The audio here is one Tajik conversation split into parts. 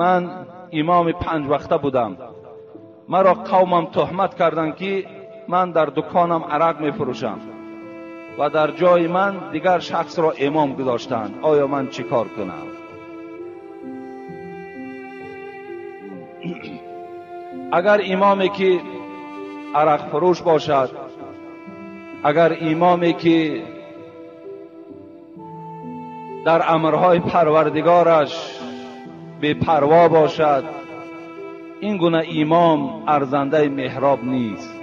Ман имоми панҷ вақта будам. Маро қавмам туҳмат карданд, ки ман дар дуконам арақ мефурӯшам ва дар ҷои ман дигар шахсро имом гузоштанд. Оё ман чӣ кор кунам? Агар имоме ки арақфурӯш бошад, агар имоме ки дар амрҳои парвардигораш бепарво бошад, ин гуна имом арзандаи меҳроб нест.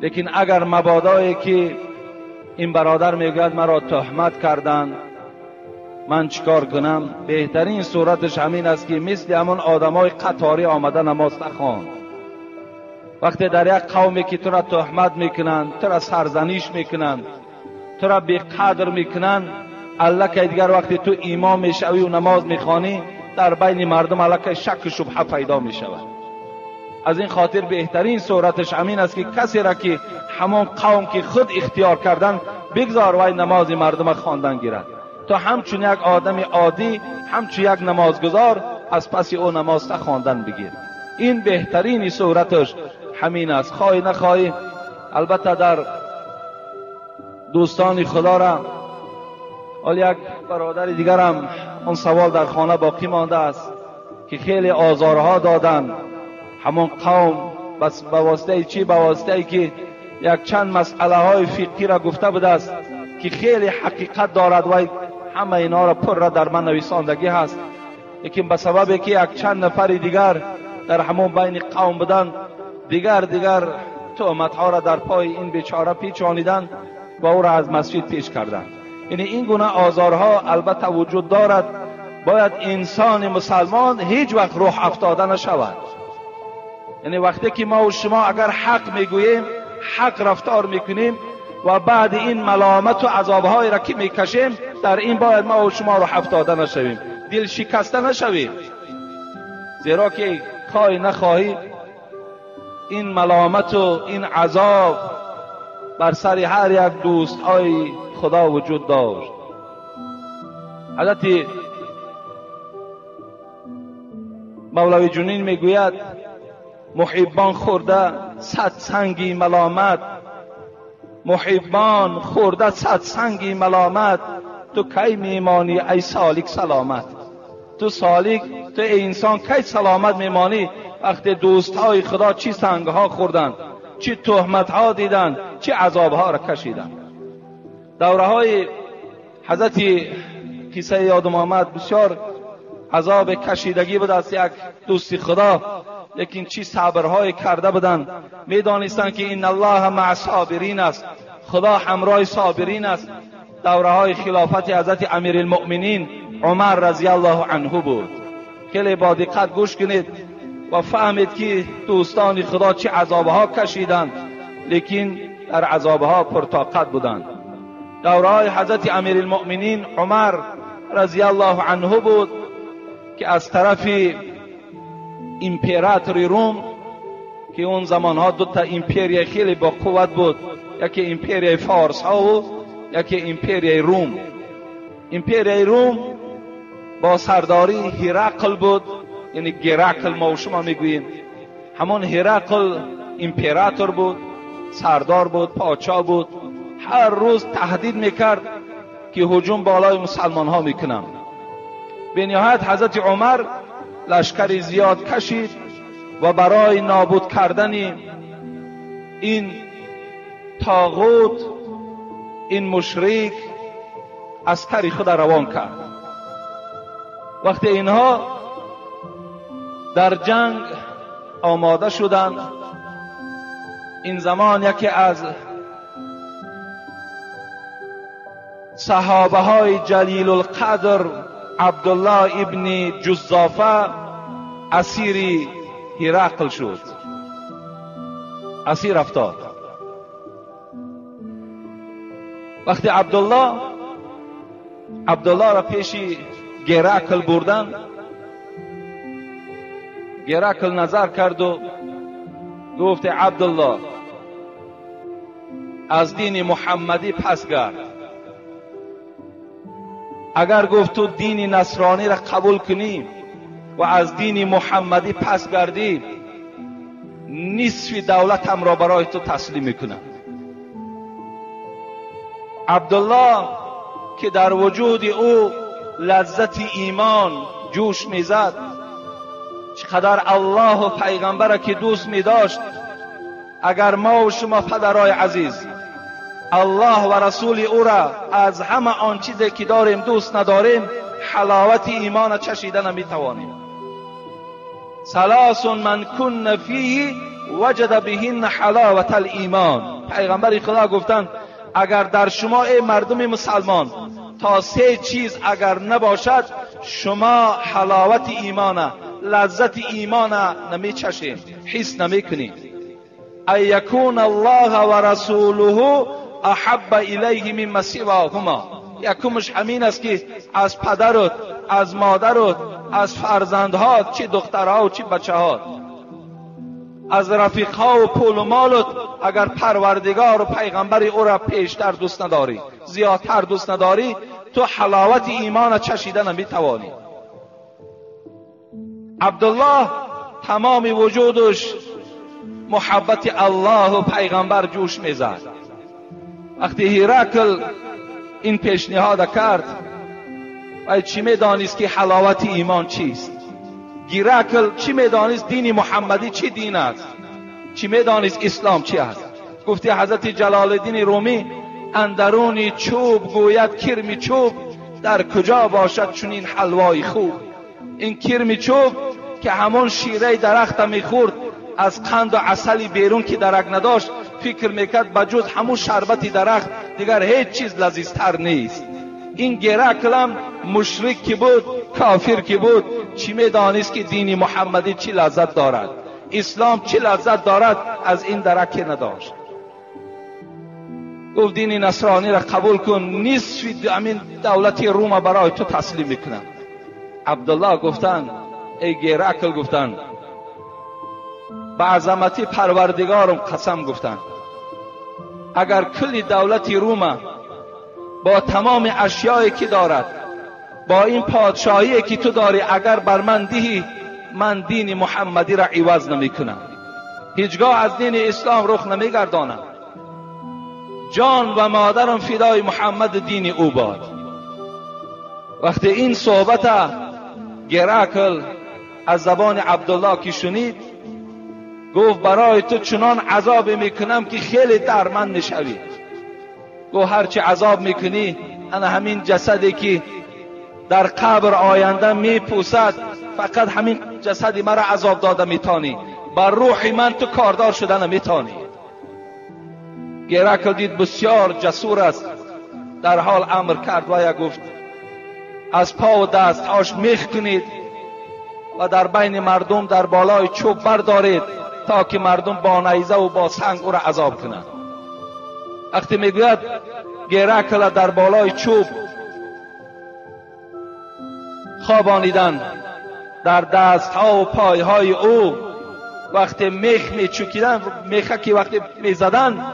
Лекин агар мабодое ки ин бародар мегӯяд маро туҳмат карданд, ман чикор кунам? Беҳтарин сураташ ҳамин аст, ки мисли ҳамон одамои қаторӣ омада намоз нахон. Вақте дар як қавме ки тура туҳмат мекунанд, тура сарзаниш мекунанд, тура беқадр мекунанд, аллакай дигар вақте ту имом мешавӣ ва намоз мехонӣ, дар байни мардум аллакай шакку шубҳа пайдо мешавад. Аз ин хотир беҳтарин сураташ ҳамин аст, ки касеро ки ҳамон қавм ки худ ихтиёр кардан, бигзор вай намози мардума хондан гирад. То ҳамчун як одами оддӣ, ҳамчун як намозгузор аз паси ӯ намоз хондан бигир. Ин беҳтарини сураташ ҳамин аст. Хоҳӣ нахоҳӣ, албатта дар дӯстони худора ҳол як бародари дигарам он савол дар хона боқӣ мондааст, ки хеле озорҳо доданд ҳамон қавм бас ба воситаи чӣ? Ба воситае ки якчанд масъалаҳои фиқҳиро гуфта будааст, ки хеле ҳақиқат дорад ва ҳама инҳоро пурра дар ман нависондагӣ ҳаст. Лекин ба сабабе ки якчанд нафари дигар дар ҳамон байни қавм буданд, дигар туҳматҳоро дар пои ин бечора печониданд ва ӯро аз масҷид пеш карданд. Яъне ин гуна озорҳо албатта вуҷуд дорад. Бояд инсони мусалмон ҳеҷ вақт рӯҳ афтода нашавад. Яъне вақте ки мо шумо агар ҳақ мегӯем, ҳақ рафтор мекунем ва баъди ин маломату азобҳоеро ки мекашем, дар ин бояд мо шумо рӯҳ афтода нашавем, дил шикаста нашавем. Зеро ки хоҳӣ нахоҳӣ ин маломату ин азоб бар сари ҳар як дӯстҳои худо вуҷуд дошт. ҳазрати мавлавӣ ҷунин мегӯяд: муҳиббон хӯрда сад санги маломат, муҳиббон хӯрда сад санги маломат, ту кай мемонӣ ай солик саломат? Ту солик, ту эй инсон кай саломат мемонӣ? Вақте дӯстҳои худо чӣ сангҳо хӯрданд, чӣ туҳматҳо диданд, чӣ азобҳоро кашиданд. Давраҳои ҳазрати қиссаи ёдам омад, бисёр азоб кашидагӣ буд аз як дӯсти худо, лекин чӣ сабрҳое карда буданд. Медонистанд ки ин аллоҳ маъ собирин аст, худо ҳамроҳи собирин аст. Давраҳои хилофати ҳазрати амирулмуъминин умар разияллоҳу анҳу буд. Хеле бо диққат гӯш кунед ва фаҳмед ки дӯстони худо чӣ азобҳо кашиданд, лекин дар азобҳо пуртоқат буданд. Давраҳои ҳазрати амирулмуъминин умар разияллоҳу анҳу буд, ки аз тарафи императори Рум, ки он замонҳо дута империя хеле бо қувват буд, яке империяи форсҳо ва яке империяи Рум. Империяи Рум бо сардории Ҳирақл буд, яъне Геракл мо шумо мегӯем. Ҳамон Ҳирақл император буд, сардор буд, подшоҳ буд. Ҳар рӯз таҳдид мекард, ки ҳуҷум болои мусалмонҳо мекунам. Бениҳоят ҳазрати умар лашкари зиёд кашид ва барои нобуд кардани ин тоғут, ин мушрик, аскари худа равон кард. Вақте инҳо дар ҷанг омода шуданд, ин замон яке аз саҳобаҳои ҷалилулқадр Абдуллоҳ ибни Ҷуззофа асири Ҳирақл шуд, асир афтод. Вақте Абдуллоҳро пеши Геракл бурданд, Геракл назар карду гуфт: Абдуллоҳ, аз дини муҳаммадӣ пас гард. اگر گفت تو دین نصرانی را قبول کنی و از دین محمدی پس گردی، نصف دولتم را برای تو تسلیم میکنم. عبدالله که در وجود او لذت ایمان جوش میزد، چقدر الله و پیغمبر که دوست میداشت. اگر ما و شما پدرای عزیز الله و رسول او را از همه آن چیزی که داریم دوست نداریم، حلاوت ایمان چشیده نمیتوانیم. ثلاث من کن فیه وجد بهن حلاوت الایمان. پیغمبر خدا گفتند اگر در شما ای مردم مسلمان تا سه چیز اگر نباشد، شما حلاوت ایمان، لذت ایمان نمیچشید، حس نمیکنید. ای یکون الله و رسوله احب الیه مما سواهما. یکمش همین است که از پدرت، از مادرت، از فرزندهات، چی دخترها و چی بچه‌هات، از رفیقها و پول و مالت، اگر پروردگار و پیغمبر او را پیشتر دوست نداری، زیادتر دوست نداری، تو حلاوت ایمان چشیده نمیتوانی. عبدالله تمام وجودش محبت الله و پیغمبر جوش میزد. وقتی هیراکل این پیشنهاد کرد، و چی میدانست که حلاوت ایمان چیست؟ گیراکل چی میدانست دین محمدی چی دین است؟ چی میدانست اسلام چی است؟ گفتی حضرت جلال الدین رومی اندرون چوب گوید کرم چوب، در کجا باشد چنین حلوای خوب. این کرم چوب که همون شیره درخت میخورد، از قند و عسل بیرون که درک نداشت، فکر میکرد بجز همون شربت درخت دیگر هیچ چیز لذیذتر نیست. این گرکلم مشرک که بود، کافر که بود، چی میدانست که دین محمدی چی لذت دارد، اسلام چی لذت دارد، از این درک نداشت. گفت دین نصرانی را قبول کن، نصف همین دولت روم برای تو تسلیم میکنم. عبدالله گفتن ای گرکل، گفتن به عظمت پروردگارم قسم، گفتن اگر کل دولت روم با تمام اشیایی که دارد، با این پادشاهی که تو داری، اگر بر من دهی، من دین محمدی را عوض نمی کنم، هیچگاه از دین اسلام رخ نمی گردانم. جان و مادرم فدای محمد دین او باد. وقتی این صحبت گرکل از زبان عبدالله که شنید، گفت برای تو چنان عذاب میکنم که خیلی درمند میشوی. گفت هرچی عذاب میکنی، انا همین جسدی که در قبر آینده میپوسد، فقط همین جسدی مرا عذاب داده میتانی، بر روح من تو کاردار شده نمیتانی. گرکل دید بسیار جسور است، در حال امر کرد و یا گفت از پا و دستهاش میخ کنید و در بین مردم در بالای چوب بردارید تا که مردم با نیزه و با سنگ او را عذاب کنند. وقتی میگوید گرکل در بالای چوب خوابانیدن، در دستها و پایهای او وقتی میخ میچکیدن، میخه که وقتی میزدن،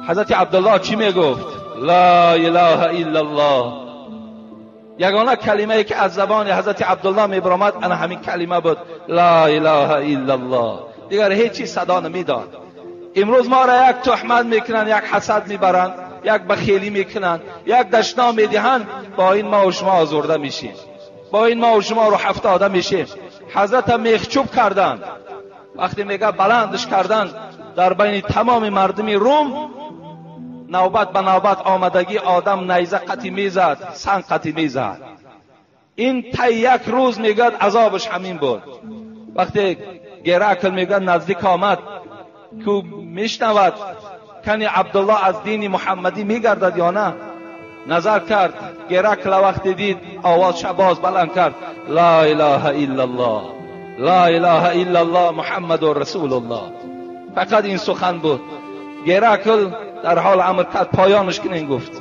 حضرت عبدالله چی میگفت؟ لا اله الا الله. یگانه کلمه ای که از زبان حضرت عبدالله میبرآمد انا همین کلمه بود، لا اله الا الله. دیگر هیچ چیز صدا نمیداد. امروز ما را یک تهمت میکنن، یک حسد میبرند، یک بخیلی میکنن، یک دشنام میدهند، با این ما و شما آزرده میشیم، با این ما و شما رو افتاده میشیم. حضرت میخچوب کردند، وقتی میگه بلندش کردند در بین تمام مردم روم، نوبت به نوبت آمدگی آدم نیزه قطی میزد، سنگ قطی میزد. این تا یک روز میگه عذابش همین بود. وقتی گرکل میگه نزدیک آمد که میشنود کنی عبدالله از دین محمدی میگردد یا نه، نظر کرد. گرکل وقتی دید آواز شباز بلند کرد، لا اله الا الله، لا اله الا الله محمد رسول الله. فقط این سخن بود. گرکل در حال امر کرد پایانش کنین، گفت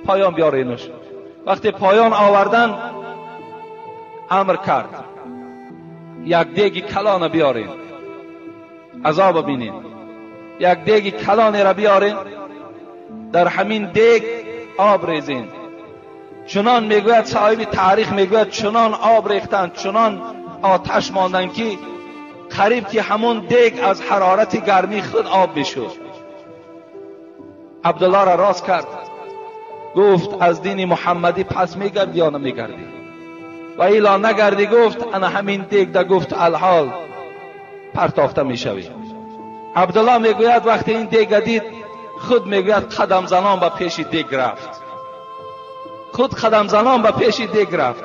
پایان بیارینش. وقتی پایان آوردن امر کرد یک دیگ کلان بیارین، عذاب بینین. یک دیگ کلانی را بیارین، در همین دیگ آب ریزین. چنان میگوید صاحب تاریخ، میگوید چنان آب ریختند، چنان آتش ماندند که قریب که همون دیگ از حرارت گرمی خود آب میشد. عبدالله را راست کرد، گفت از دین محمدی پس میگردی یا نمیگردی؟ و ایلا نگردی، گفت انا همین دیگ ده، گفت الحال پرتافته میشوی. عبدالله میگوید وقتی این دیگ دید، خود میگوید قدم زنان به پیش دیگ رفت، خود قدم زنان به پیش دیگ رفت.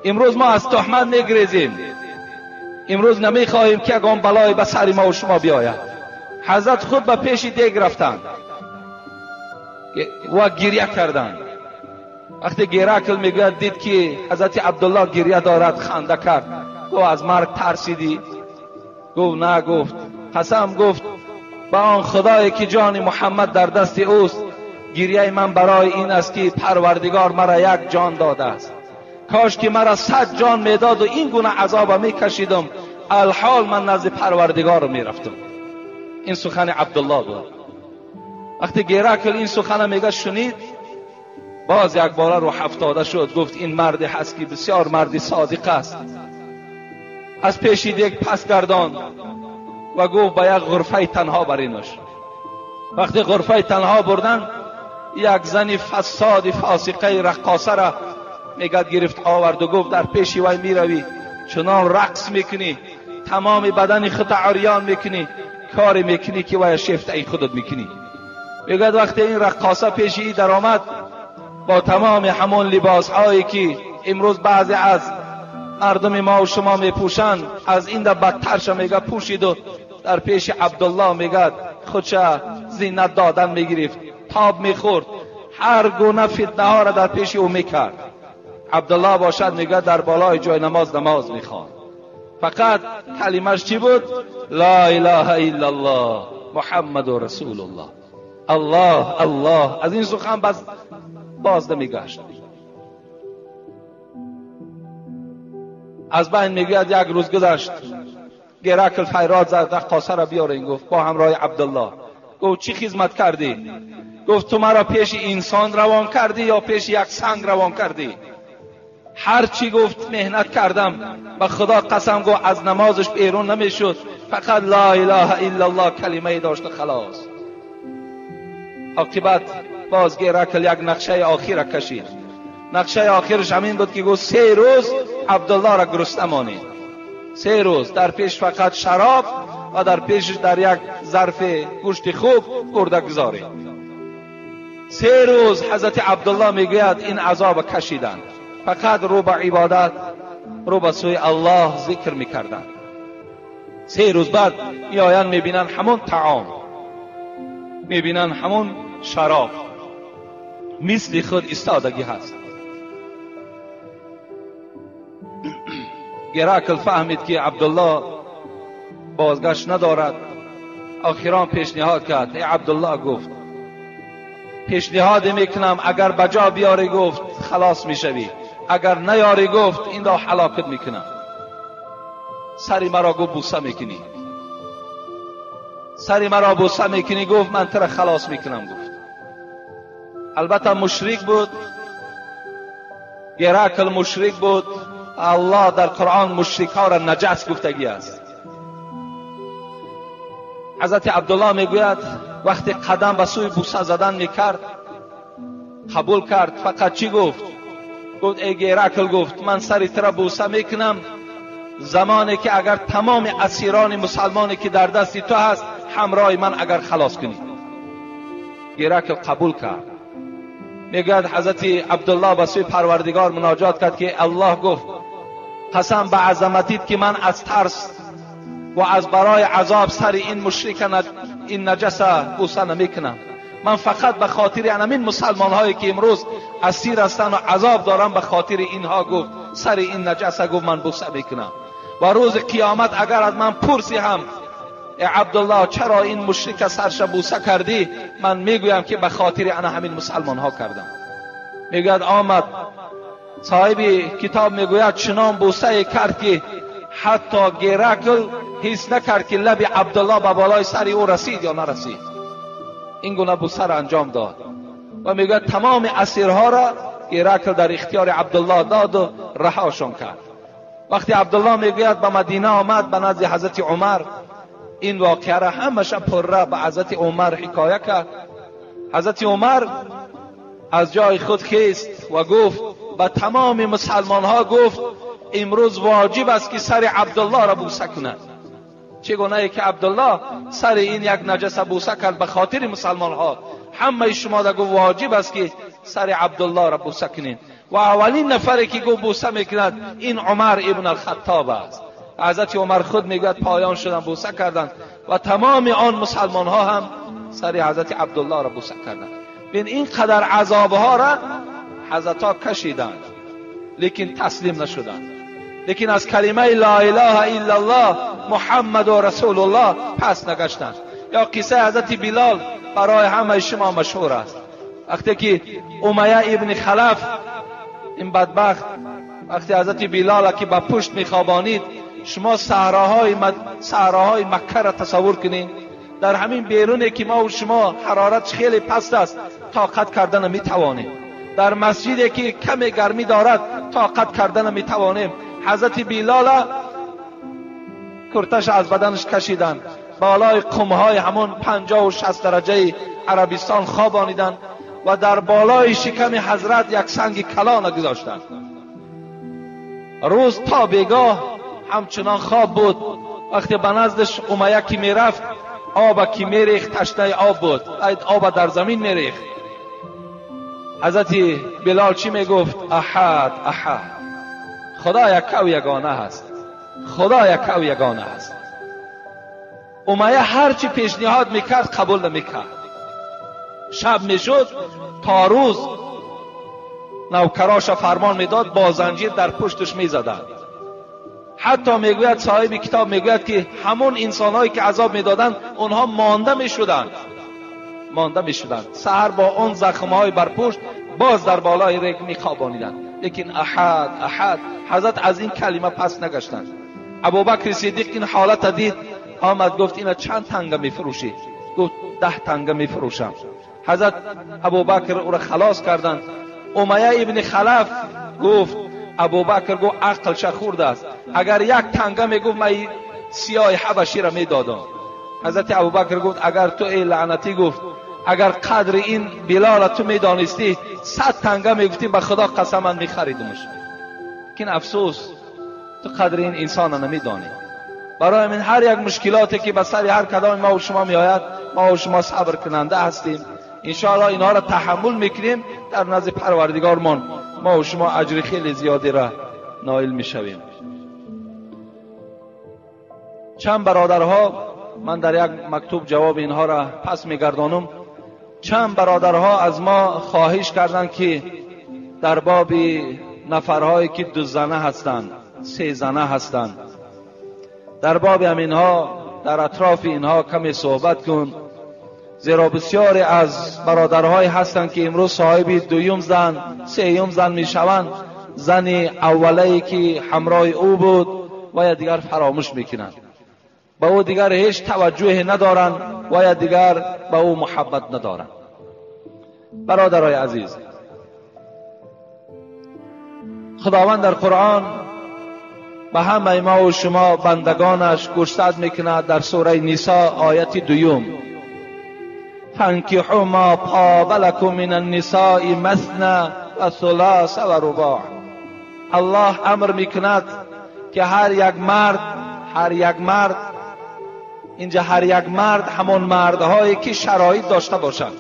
امروز ما از تهمت میگریزیم، امروز نمیخواهیم که یگان بلای به سر ما و شما بیاید. حضرت خود به پیش دیگ رفتند و گریه کردند. وقتی گیراکل میگوید دید که حضرت عبدالله گریه دارد، خنده کرد، گفت از مرگ ترسیدی؟ گفت نه. گفت قسم، گفت به آن خدایی که جان محمد در دست اوست، گریه من برای این است که پروردگار مرا یک جان داده است، کاش که مرا 100 جان میداد و این گونه عذاب میکشیدم، الحال من نزد پروردگار میرفتم. این سخن عبدالله بود. وقتی گیراکل این سخن میگه شنید، باز یک باره روح افتاده شد، گفت این مرد هست که بسیار مردی صادق است. از پیش دیگ پس گردان و گفت به یک غرفه تنها برینش. وقتی غرفه تنها بردن، یک زن فساد فاسقه رقاصه را میگد گرفت آورد و گفت در پیش وی میروی، چنان رقص میکنی، تمام بدن خود عریان میکنی، کاری میکنی که وی شیفته ای خودت میکنی. میگد وقتی این رقاصه پیش ای در آمد با تمام همون لباس هایی که امروز بعضی از مردم ما و شما میپوشند، از این در بدترش میگه پوشید و در پیش عبدالله میگه خودش زینت دادن میگرفت، تاب میخورد، هر گونه فتنه ها را در پیش او میکرد. عبدالله باشد میگه در بالای جای نماز نماز میخواد، فقط کلمش چی بود؟ لا اله الا الله محمد رسول الله، الله الله. از این سخن باز نمیگشت. از بین میگوید یک روز گذشت، گرکل فیراد زد، رقاصه را بیارین. گفت با همراه عبدالله. گفت چی خدمت کردی؟ گفت تو مرا پیش انسان روان کردی یا پیش یک سنگ روان کردی؟ هر چی گفت مهنت کردم، به خدا قسم گفت از نمازش بیرون نمیشد، فقط لا اله الا الله کلمه داشت خلاص. عاقبت باز گرکل یک نقشه آخر کشید. نقشه آخرش همین بود که گفت 3 روز عبدالله را گرسنه مانید، 3 روز در پیش فقط شراب و در پیشش در یک ظرف گوشت خوب گرده گذارید. 3 روز حضرت عبدالله میگوید این عذاب کشیدند، فقط رو به عبادت، رو به سوی الله ذکر میکردند. 3 روز بعد میآیند میبینند همون طعام، میبینند همون شراب، مثل خود ایستادگی هست. گراکل فهمید که عبدالله بازگشت ندارد. آخران پیشنهاد کرد، ای عبدالله، گفت پیشنهاد میکنم اگر بجا بیاری گفت خلاص میشوی، اگر نیاری گفت این را هلاکت میکنم. سری مرا گفت بوسه میکنی، سری مرا بوسه میکنی، گفت من تر خلاص میکنم. گفت البته مشرک بود، گراکل مشرک بود. الله در قرآن مشرک ها را نجس گفتگی است. حضرت عبدالله میگوید وقتی قدم به سوی بوسه زدن میکرد قبول کرد. فقط چی گفت؟ گفت ای گراکل، گفت من سری تر بوسه میکنم زمانی که اگر تمام اسیران مسلمانی که در دست تو هست همراه من اگر خلاص کنی. گراکل قبول کرد. میگوید حضرت عبدالله به سوی پروردگار مناجات کرد که الله گفت قسم به عظمتیت که من از ترس و از برای عذاب سر این مشرک این نجس بوسه نمیکنم. من فقط به خاطر همین مسلمان هایی که امروز اسیر هستند و عذاب دارم، به خاطر اینها گفت سر این نجس گفت من بوسه میکنم. و روز قیامت اگر از من پرسی هم ای عبدالله چرا این مشرک سرش بوسه کردی، من میگویم که به خاطر انا همین مسلمان ها کردم. میگوید آمد صاحب کتاب میگوید چنان بوسه کرد که حتی گرکل حس نکرد که لب عبدالله به بالای سر او رسید یا نرسید. این گونه بوسه را انجام داد. و میگوید تمام اسیرها را هرقل در اختیار عبدالله داد و رهاشان کرد. وقتی عبدالله میگوید به مدینه آمد، به نزد حضرت عمر این واقعه را همش پره به حضرت عمر حکایه کرد. حضرت عمر از جای خود خیست و گفت به تمام مسلمان ها، گفت امروز واجب است که سر عبدالله را بوسه کند. چگونه که عبدالله سر این یک نجس بوسه کرد به خاطر مسلمان ها، همه شما را گفت واجب است که سر عبدالله را بوسه کنید. و اولین نفری که گفت بوسه میکند این عمر ابن الخطاب است. حضرت عمر خود میگوید پایان شدن بوسه کردند و تمام آن مسلمان ها هم سر حضرت عبدالله را بوسه کردند. بین این قدر عذاب ها را حضرت ها کشیدند، لیکن تسلیم نشدند، لیکن از کلمه لا اله الا الله محمد و رسول الله پس نگشتند. یا قصه حضرت بلال برای همه شما مشهور است. وقتی که امیه ابن خلف این بدبخت وقتی حضرت بلال که به پشت میخوابانید، شما صحراهای مکه را تصور کنید. در همین بیرونه که ما و شما حرارت خیلی پست است طاقت کردن میتوانیم، در مسجدی که کم گرمی دارد طاقت کردن میتوانیم. حضرت بلال کرتش از بدنش کشیدند، بالای قمهای همون 50 و 60 درجه عربستان خوابانیدند و در بالای شکم حضرت یک سنگ کلان گذاشتند. روز تا بیگاه همچنان خواب بود. وقتی به نزدش امیه که میرفت، آب که میریخت تشنه آب بود، آب در زمین میریخت. حضرت بلال چی میگفت؟ احد احد، خدا یک و یگانه هست، خدا یک و یگانه هست. امیه هرچی پیشنهاد میکرد قبول نمیکرد. شب میشد تا روز نوکراش فرمان میداد با زنجیر در پشتش میزدند. حتی میگوید صاحب کتاب میگوید که همون انسانهایی که عذاب میدادند اونها مانده میشدند، مانده میشدند. سحر با آن زخمهای بر پشت باز در بالای ریگ میخوابانیدند. لیکن احد احد، حضرت از این کلمه پس نگشتند. ابوبکر صدیق این حالت دید، آمد گفت اینا چند تنگه میفروشی؟ گفت 10 تنگه میفروشم. حضرت ابوبکر او را خلاص کردند. امیه ابن خلف گفت، ابوبکر گفت عقلش خورده است، اگر یک تنگه میگفت من سیاه حبشی را میدادم. حضرت ابوبکر گفت اگر تو ای لعنتی، گفت اگر قدر این بلال تو میدانستی 100 تنگه میگفتی به خدا قسم من میخریدمش. لیکن افسوس تو قدر این انسان نمیدانی. برای من هر یک مشکلاتی که به سر هر کدام ما و شما میآید، ما و شما صبر کننده هستیم، انشاءالله اینها را تحمل میکنیم، در نزد پروردگارمان ما و شما اجر خیلی زیادی را نائل میشویم. چند برادرها، من در یک مکتوب جواب اینها را پس میگردانم، چند برادرها از ما خواهش کردند که در باب نفرهایی که 2 زنه هستند، 3 زنه هستند، در باب همینها، در اطراف اینها کمی صحبت کن، زیرا بسیاری از برادرهای هستند که امروز صاحب 2 زن 3 زن میشوند، زن اولی که همراه او بود و یا دیگر فراموش میکنند، به او دیگر هیچ توجهی ندارند و یا دیگر به او محبت ندارند. برادرای عزیز، خداوند در قرآن به همه ما و شما بندگانش گوشزد میکند در سوره نساء آیت 2: فانکحوا ما طاب لکم من النساء مثنی و ثلاث و رباع. الله امر میکند که هر یک مرد، هر یک مرد، اینجا هر یک مرد همون مردهایی که شرایط داشته باشند،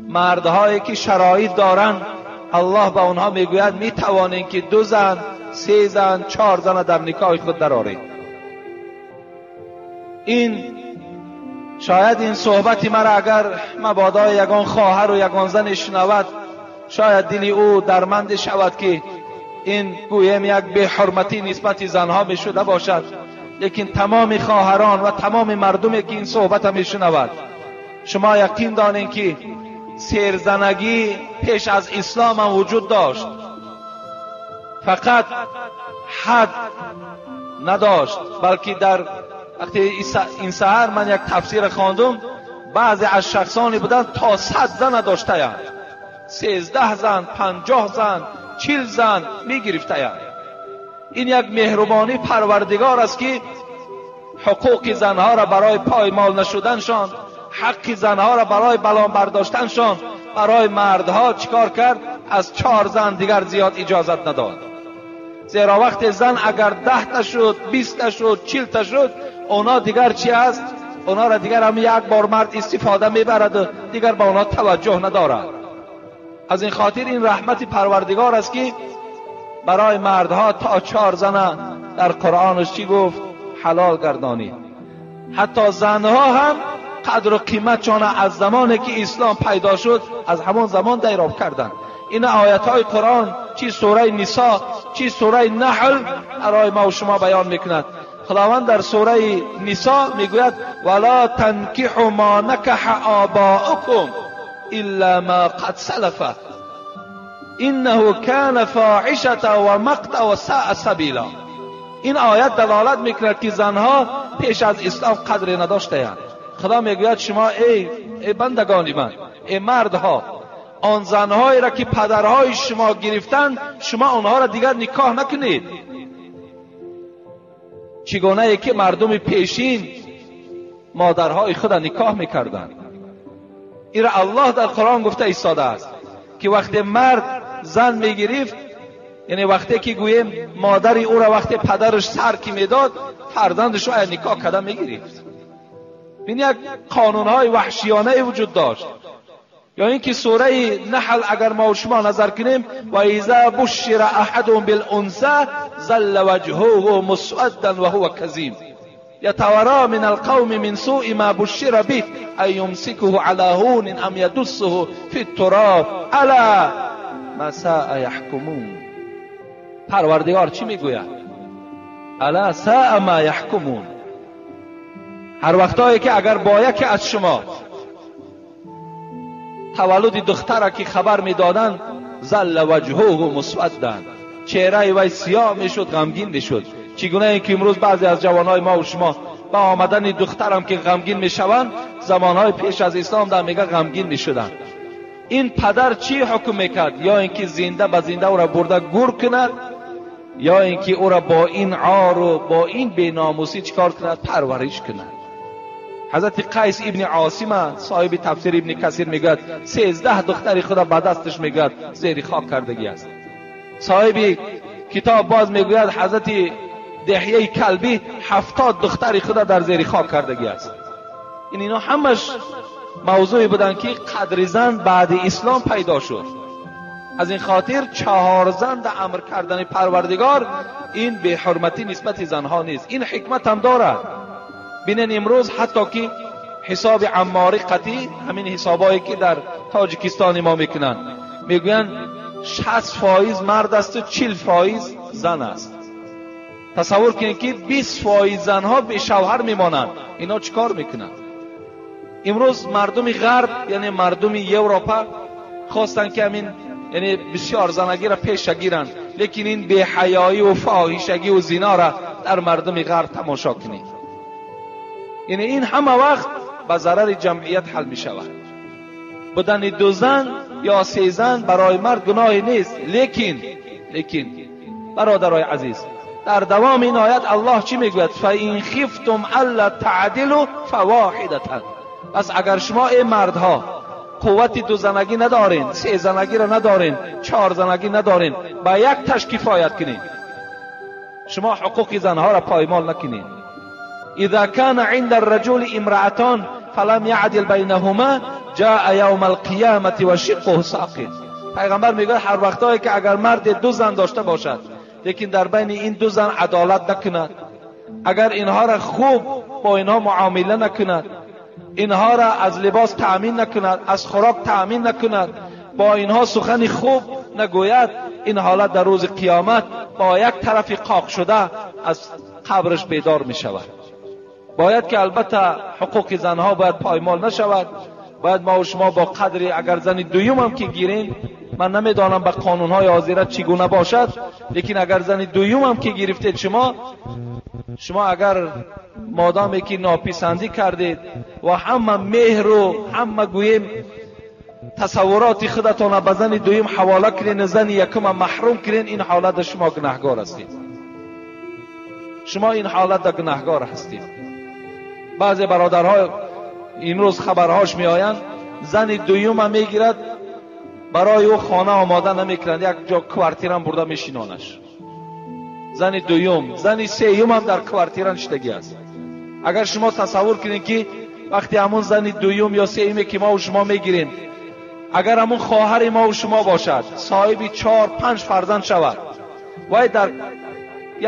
مردهایی که شرایط دارند، الله به آنها میگوید میتوانید که 2 زن، 3 زن، 4 زن در نکاح خود درآرید. این شاید این صحبت مرا اگر مبادا یگان خواهر و یگان زن شنود، شاید دل او درمند شود که این گویم یک بی حرمتی نسبت زنها می شده باشد، لیکن تمام خواهران و تمام مردمی که این صحبت می شنود، شما یقین دانید که سیرزنگی پیش از اسلام هم وجود داشت، فقط حد نداشت، بلکه در وقتی این سحر من یک تفسیر خواندم، بعضی از شخصانی بودند تا 100 زن داشته‌اند. 13 зан, 50 зан, 40 зан мегирифтаянд. Ин як меҳрубонӣ Парвардигор аст ки ҳуқуқи занҳоро барои поймол нашуданшон, ҳаққи занҳоро барои баланд бардоштаншон барои мардҳо чикор кард? Аз 4 зан дигар зиёд иҷозат надод. Зеро вақте зан агар 10 та шуд, 20 та шуд, 40 та шуд, اونا دیگر چی است؟ اونا را دیگر هم یک بار مرد استفاده میبرد و دیگر به اونا توجه ندارد. از این خاطر این رحمت پروردگار است که برای مردها تا 4 زن در قرآنش چی گفت؟ حلال گردانید. حتی زنها هم قدر و قیمتشان از زمانی که اسلام پیدا شد از همان زمان دیراب کردند. این آیت های قرآن چی سوره نساء چی سوره نحل برای ما و شما بیان میکند. خداوند در سوره نساء میگوید ولا تنکحوا ما نکح آباؤکم الا ما قد سلف انه کان فاحشة و مقتا و ساء سبیلا. این آیت دلالت میکند که زنها پیش از اسلام قدر نداشتند. خدا میگوید شما ای بندگان من، ای مردها، آن زنهایی را که پدرهای شما گرفتند شما آنها را دیگر نکاح نکنید. چگونه که مردم پیشین مادرهای خود را نکاح میکردند. این را الله در قرآن گفته ایستاده است که وقتی مرد زن میگرفت، یعنی وقتی که گوییم مادر او را وقتی پدرش سر که میداد فرزندش را نکاح کرده میگرفت. این یک قانونهای وحشیانه وجود داشت. یا اینکه سوره نحل اگر ما و شما نظر کنیم و اذا بشر احدهم بالانثى ظل وجهه مسودا وهو كظيم يتوارى من القوم من سوء ما بشر به ان يمسكه على هون ام يدسه في التراب الا ما ساء يحكمون. پروردگار چی میگوید؟ الا ساء ما يحكمون. هر وقتایی که اگر با یکی از شما تولد دختر که خبر میدادند ظل وجهه مسودا، چهره وی سیاه میشد، غمگین میشد. چگونه اینکه امروز بعضی از جوانهای ما و شما با آمدن دخترم که غمگین میشوند، زمانهای پیش از اسلام در میگه غمگین میشدند. این پدر چی حکم میکرد؟ یا اینکه زنده به زنده او را برده گور کند، یا اینکه او را با این عار و با این بیناموسی چیکار کند؟ پرورش کند. حضرت قیس ابن عاصم صاحب تفسیر ابن کثیر میگوید 13 دختر خدا به دستش میگوید زیر خاک کردگی است. صاحب کتاب باز میگوید حضرت دحیه کلبی 70 دختر خدا در زیر خاک کردگی است. این اینا همش موضوعی بودن که قدر زن بعد اسلام پیدا شد. از این خاطر 4 زن در امر کردن پروردگار این به حرمتی نسبت زنها نیست. این حکمت هم دارد. بینن امروز حتی که حساب عماری قطعی، همین حسابایی که در تاجیکستان ما میکنن، میگوین 60% مرد است و 40% زن است. تصور کنید که 20% زنها به شوهر میمانند. اینا چیکار میکنند؟ امروز مردم غرب، یعنی مردم یوروپا، خواستن که همین یعنی بسیار زنگی را پیش گیرند، لیکن این بی‌حیایی و فاحشگی و زنا را در مردم غرب تماشا کنید. یعنی این همه وقت به ضرر جمعیت حل می شود. بودن 2 زن یا 3 زن برای مرد گناهی نیست، لیکن برادرای عزیز، در دوام این آیت الله چی میگوید؟ فَإِنْ خِفْتُمْ أَلَّا تَعْدِلُوا فَوَاحِدَةً. پس اگر شما ای مردها قوت 2 زنگی ندارین، 3 زنگی را ندارین، 4 زنگی ندارین، با یک تش کفایت کنین، شما حقوق زنها را پایمال نکنین. اذا كان عند الرجل امرأتان فلم يعدل بينهما جاء يوم القيامة وشقه ساقط. پیغمبر میگه هر وقتایی که اگر مرد 2 زن داشته باشد لیکن در بین این 2 زن عدالت نکند، اگر اینها را خوب با اینها معامله نکند، اینها را از لباس تأمین نکند، از خوراک تأمین نکند، با اینها سخن خوب نگوید، این حالت در روز قیامت با یک طرف قاق شده از قبرش بیدار می شود. باید که البته حقوق زنها باید پایمال نشود. باید ما و شما با قدری اگر زن دویم هم که گیریم، من نمیدانم به قانونهای حاضره چگونه باشد، لیکن اگر زن دویم هم که گرفتید، شما اگر مادامی که ناپسندی کردید و همه مهر و همه گوییم тасаввуроти худатонро ба зани дуюм ҳавола кунед, зани якума маҳрум кунед, ин ҳолатда шумо гунаҳгор ҳастед. Шумо ин ҳолатда гунаҳгор ҳастед. Баъзе бародарҳо имрӯз хабарҳош меоянд, зани дуюма мегирад, барои ӯ хона омода намекунанд, як ҷо квартирам бурда мешинонаш. Зани дуюм, зани сеюмам дар квартира нишидагӣ аст. Агар шумо тасаввур кунед, ки вақте ҳамун зани дуюм ё сеюме ки мову шумо мегирем, агар ҳамун хоҳари мову шумо бошад, соҳиби 4-5 фарзанд шавад, вай дар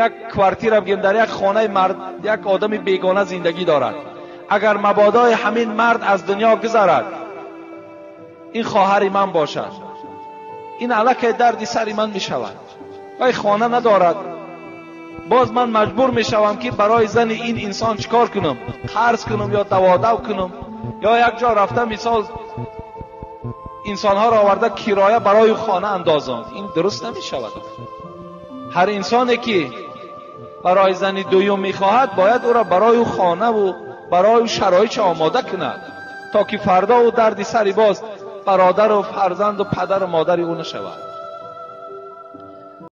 як квартира, бигем, дар як хонаи мард, як одами бегона зиндагӣ дорад. Агар мабодои ҳамин мард аз дунё гузарад, ин хоҳари ман бошад, ин аллакай дарди сари ман мешавад. Вай хона надорад, боз ман маҷбур мешавам, ки барои зани ин инсон чӣ кор кунам? Қарз кунам ё даводав кунам, ё як ҷо рафта, мисол, инсонҳоро оварда кироя барои хона андозам. Ин дуруст намешавад. Ҳар инсоне ки барои зани дуюм мехоҳад, бояд ӯро барои хонаву барои шароитш омода кунад, то ки фардо ӯ дарди сари боз бародару фарзанду падару модари ӯ нашавад.